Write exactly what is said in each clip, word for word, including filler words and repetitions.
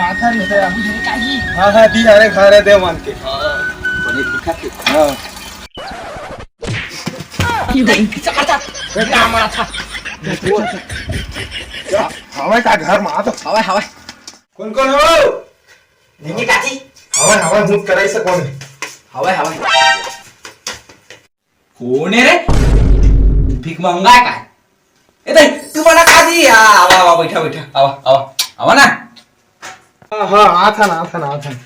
आखिर में तो अभी घरे का ही। हाँ, हाँ, दी, अरे, घरे दे मन के। हाँ, बने दिखा के। हाँ। हवय का घर में? आ तो। हवय, हवय। कौन, कौन हो? नहीं, काकी। हवय, हवय, मुंह कराई से कौन है? हवय, हवय। कोन हे रे? भिखमंगा हे का? ए दाई, तू बना खा दी। आ, आवा, आवा, बैठा, बैठा। आवा, आवा, आवा ना। हाँ, हाँ, आथन, आथन, आथन।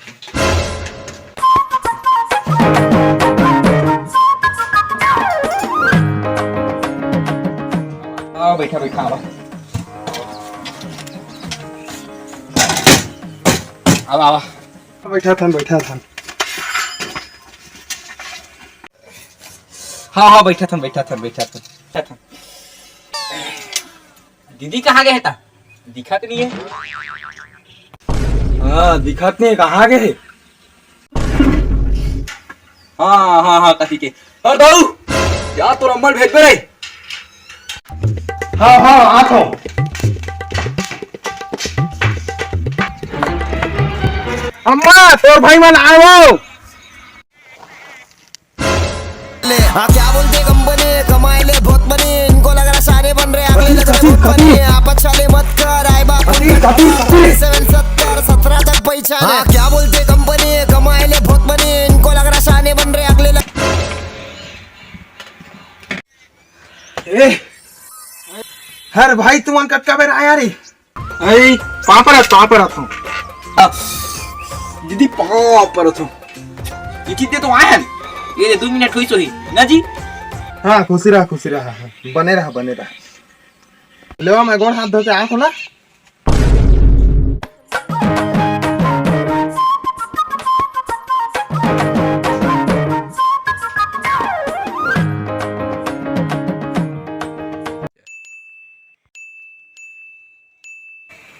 आवा, बैठा, बैठा, आवा। आवा, आवा। बैठा थन, बैठा थन। हाँ, हाँ, बैठा थन, बैठा थन, बैठा थन, बैठा थन। दीदी कहाँ गए हे ता? दिखत नहीं है। हाँ, दिखत नहीं, कहाँ गए हे? हाँ, हाँ, हाँ, कथी के? अरे दाऊ, या तो अम्मा ल भेजबे रे। हाँ, हाँ, आत हूँ। अम्मा, तोर भाई मन आए हो। हाँ, क्या बोलते कंपनी, कमाए ले बहुत बने, इनको लग रहा सारे बन रहे, अगले लग रहे बहुत बने। आप अच्छा ले मत कर, आए बाप कथी, कथी, कथी? सेवन सत्तर सत्रह तक पहचान है। हाँ, क्या बोलते कंपनी, कमाए ले बहुत बने, इनको लग रहा शाने बन रहे, अगले लग- ए, हर भाई तुमन कतका बेर आया रे? अई, पाँव परत, पाँव परत हूँ। आ, दीदी, पाँव परत हूँ। ये कितने तो आए हैं? ये दो मिनट हुई सो ही, ना जी? हाँ, खुशी रहा, खुशी रहा, हाँ, बने रहा, बने रहा। लेवा, मैं गोड़ हाथ धो के आया हूँ ना।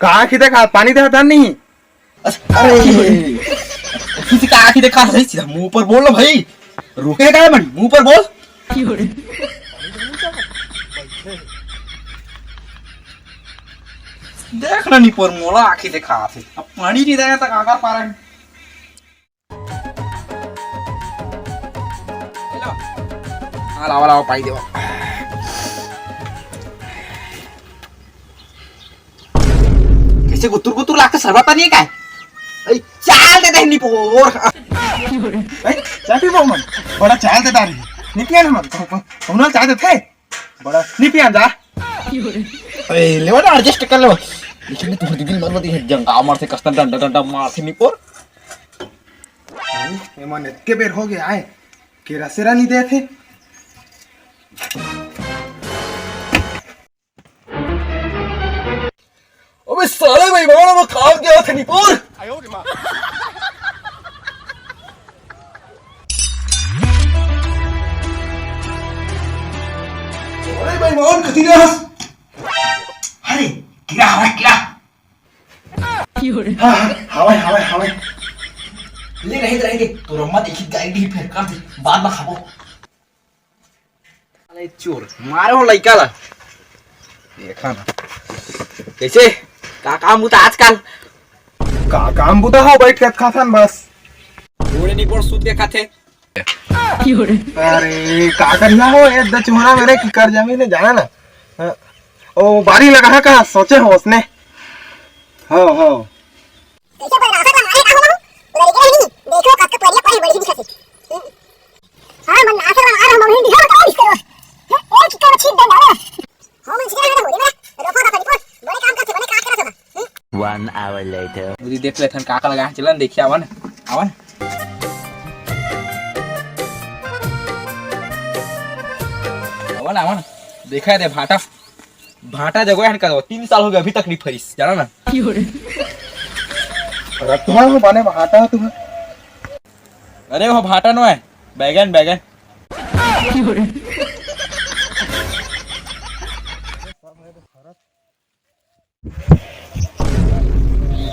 का आँखी देखा, पानी देखा था नहीं? अरे, किसी का आँखी देखा सही, सीधा मुंह पर बोल ना भाई। रोके का है मन, मुंह पर बोल। देख ना निपोर, मोला आँखी देखा थे, अब पानी नहीं देना तो काका पारन। हेलो। हाँ, लावा, लावा, पाई देवा। कैसे गुतुर गुतुर लागते, सरवा पानी है काय? अरे, चाल दे दे निपोर। अरे, चाल पी मन। बड़ा चाल दे दारी। नहीं पिया ना मन। कौन चाल देथे? बड़ा नहीं पिया जा। अरे, लेवा ना, adjust कर लेवा। इसमें तुम्हारी दीदी मर मती है, जंगा मार से कस्ता डंडा डंडा मार से निपोर। एमन एतके बेर हो गया है, केरा सेरा नहीं देथे। अबे साले भाई, बाबा, मैं खा गया था निपोर। अरे भाई, मोहन, कति रहा? अरे, कीड़ा हवा, कीड़ा। हाँ, हाँ, हवा, हवा, हवा। ले, रहे दे, रहे दे। तोर अम्मा देखी, गाड़ी ही फेर कर दे, बाद में खाबो। साले चोर, मारे हो लइका ला। देखा ना। कैसे? का काम बुता आजकल? का काम बुता हो, बैठ के खाथन बस। गोड़े निपोर सूत के खाथे। अरे, का करिया हो, ए दचुहरा मेरे की कर जमीन है, जाना ना। हाँ। ओ, बारी लगा है का? सोचे हो उसने? हाँ, हाँ। कैसे बदमाश है, मारे का हो? उधर के नहीं, देखो, कब तक परिया पड़ी, बड़ी दिखा से। हाँ, मन आसे वाला आ रहा, मम्मी दिखा, बताओ इसको। एक कर छीट दे, जाओ। हाँ, मन सीधा है ना, हो रे, मेरा। रोको ना, रिपोर्ट। बड़े काम करते, बड़े काम करते ना। One hour later. उदी देख ले थन काका लगा है, चलन देखिए, आवन, आवन। आवन, आवन। देखा है दे भाटा। भाटा जगह है इनका, तीन साल हो गए, अभी तक नहीं फरिस, जाना ना। रखवा हो बने भाटा तुम्हें। अरे वो भाटा नो है, बैगन, बैगन।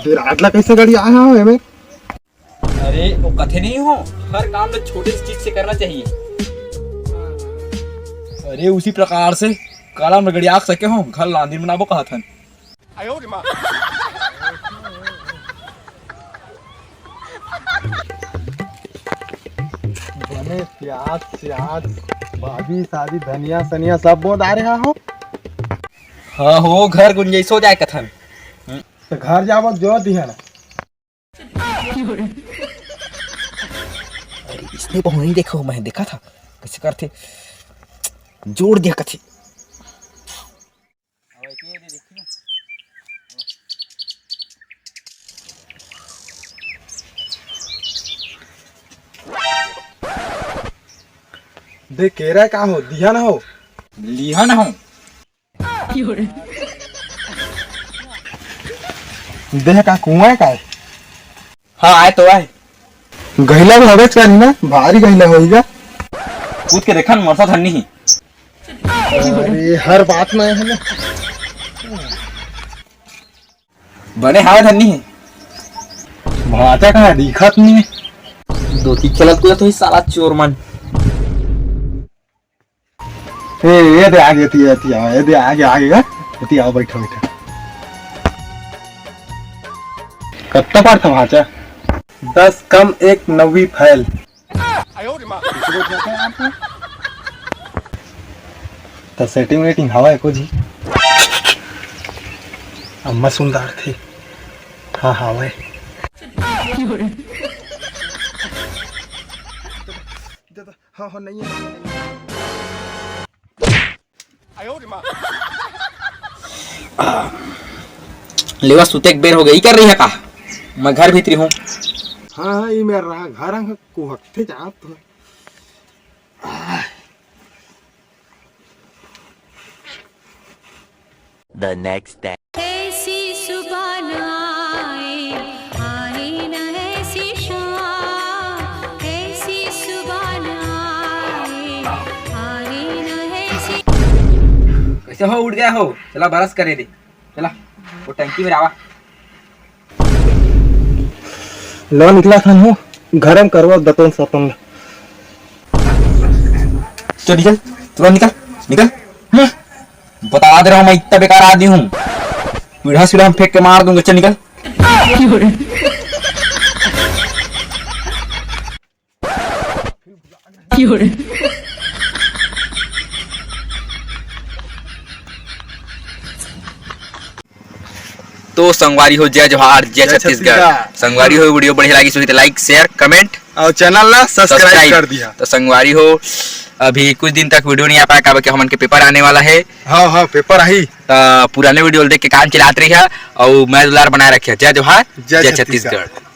फिर आदला कैसे गड़ी आया हो एमे? अरे वो कथे नहीं हो, हर काम तो छोटे से चीज से करना चाहिए। अरे उसी प्रकार से काला में गड़ी आग सके हो, घर लांदी बनाबो कहा था। 哎呦我的妈！ बने प्याज, प्याज, भाजी, साजी, धनिया, सनिया सब बो डारे हा हो। हाँ हो, घर गुंजाइश हो जाए कथन। त घर जाबो जो दिहा ना। अरे, इसने बहु नहीं देखा हो, मैं देखा था कैसे करथे, जोड़ दिया कथे। दे केरा का हो, दिहा ना हो। लिहा ना हो। देह का कुआं का है? हाँ, आए तो आए। गहिला भी हवेच का ना, भारी गहिला होइगा। कूद के देखन, मरसा धन्नी ही। अरे, हर बात में है ना। बने हावय धन्नी हे। भांचा कहाँ दिखत नहीं। धोती खेलत कूदत होही साला चोर मन। ए, ये दे आगे, एती, एती आवा, ये दे आगे, आगे गा। एती आवा, बैठा, बैठा। कत्ता पार था भांचा? दस कम एक नवी फैल। त सेटिंग वेटिंग हवा है कुछ ही? अम्मा सुन डारथे। हाँ, हवा है। हाँ, हाँ, नहीं है। लेवा सुते के बेर हो गई, कर रही है का? मैं घर भीतरी हूँ। हाँ, हाँ, ये मेरा रहा, घर अंग कुहकते जात हो। The next day. ऐसी सुबह न आए, आए न ऐसी शाम, ऐसी सुबह न आए, आए न ऐसी। कैसे हो, उठ गया हो? चला, बरस करे दे। चला, वो टंकी में आवा। लो निकला खान हो, गरम करवा दतन सतन। चल निकल, तुरंत निकल, निकल। हम्म, बता दे रहा हूँ, मैं इतना बेकार आदमी हूँ। पीढ़ा सीढ़ा हम फेंक के मार दूंगा, चल निकल। तो संगवारी हो, जय जोहार, जय जय छत्तीसगढ़। छत्तीसगढ़। संगवारी हो, वीडियो बढ़िया लागिस होही त like, share, comment और channel ला subscribe subscribe। कर दिहा। तो संगवारी हो, अभी कुछ दिन तक वीडियो नहीं आ पाया, काबर कि हमन के पेपर आने वाला है। हाँ, हाँ, पेपर आही। त पुराने वीडियो देख के काम चलात रही है और मैं दुलार बनाए रखे। जय जोहार, जय जय छत्तीसगढ़। छत्तीसगढ़।